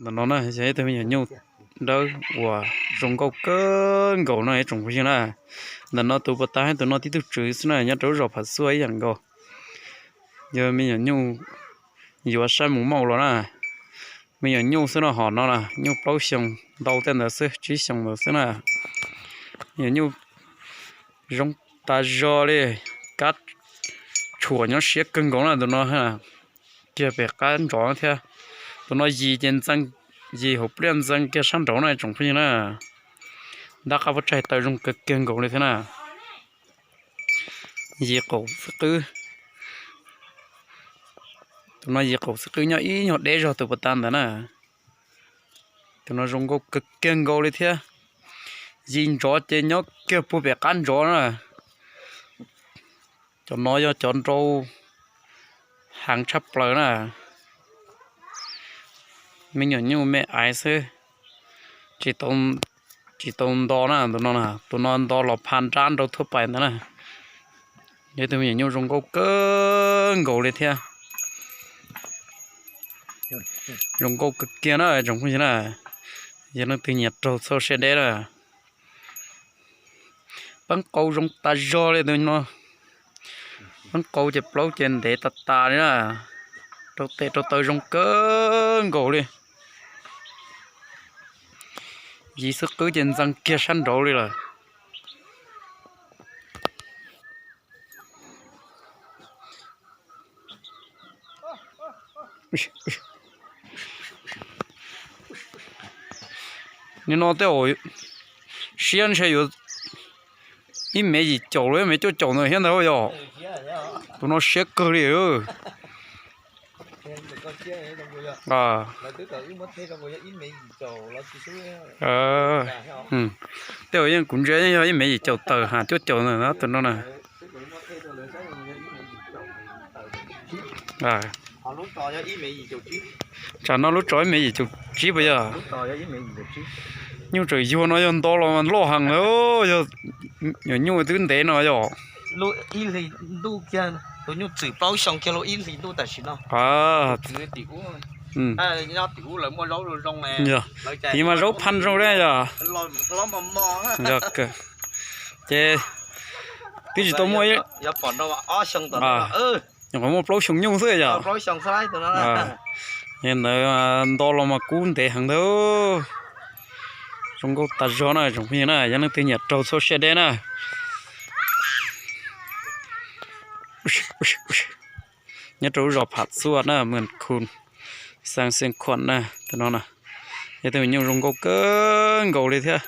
Ntawm no na yog ib tug me nyuam nyuj dawb uas zoo nkauj kawg nkaus no ib tsoom phooj ywg na. Ntawm no tus puas tas tus no tib tug tswv xwb na, nyob rau lub zos Pham Xuaj ib yam nkaus. Yog me nyuam nyuj yuav saib mus mauj los na. Me nyuam nyuj xwb no, hom no na nyuj plaub xyoo ntau tej ntawd xwb, tsib xyoo ntawd xwb na. Me nyuam nyuj zoo tas zog li, kab tshuam nyob siab kawg nkaus na tus no. Kiag pem qab ntsov thiab. Tus no yis ces ntxees, yis hauv pliaj ntxees kiag sab nraud na tsoom phooj ywg na. Ntab qab pob tsaig taw zoo kawg kiag nkaus li thiab na. Yis qaum xwb qwb. Tus no yis qaum xwb qwb, nyob ib nyuag deb zog tus puas tas ntawd na. Tus no zoo nkauj kawg kiag nkaus li thiab. Yis ntsov ces nyob kiag puag pem qab ntsov na. Cov no yog cov nrau heev tshaj plaws na. Me nyuam nyuj me aiv xwb, tsis tau nto na tus no. Tus no nto los pha nrab nrau thuab pais ntawd na. Yog tus me nyuam nyuj zoo nkauj kawg nkaus li thiab. Zoo nkauj kawg kiag na tsoom phooj ywg na. Yog leej twg nyiam raug txhoj siab deb na. Peeb qau zoo tas zog li tus no. Peeb qau ces plaub ces ntev tas tas li na. Rau tes rau taw zoo kawg nkaus li. Yis xwb qwb ces ntxees kiag sab nraud li lawm. Nim no tej zaum siab ntshe yuav ib mev yim caum los ib mev cuaj caum ntawd thiab ntag yog. Tus no siab kawg li. Tej zaum yeej kuv ntsia yeej yog ib mev yim caum tawm ha cuaj caum ntawd tus no na. Tsam no lub tsov ib mev yim caum tsib puas yog? Nyuj tseem yuag no yog nto los mas loj heev lawm, yog nyuam nyuj twb ntev no yog. Yog, tiv mas zaub phaj zoo li yog. Ces twb tsis tau muaj, nyuam qhuav muaj plaub xyoo nyuj xwb yog. Ntawd nto los mas kub ntev heev ntag. Zoo nkauj tas zog na tsoom phooj ywg na, yog leej twg nyiam raug txhua siab deb na. Nyob rau lub zos Pham Xuaj na, Mws Khus, xeev Xeev Khuam na, tus no na, yog tus me nyuj zoo nkauj kawg nkaus li thiab.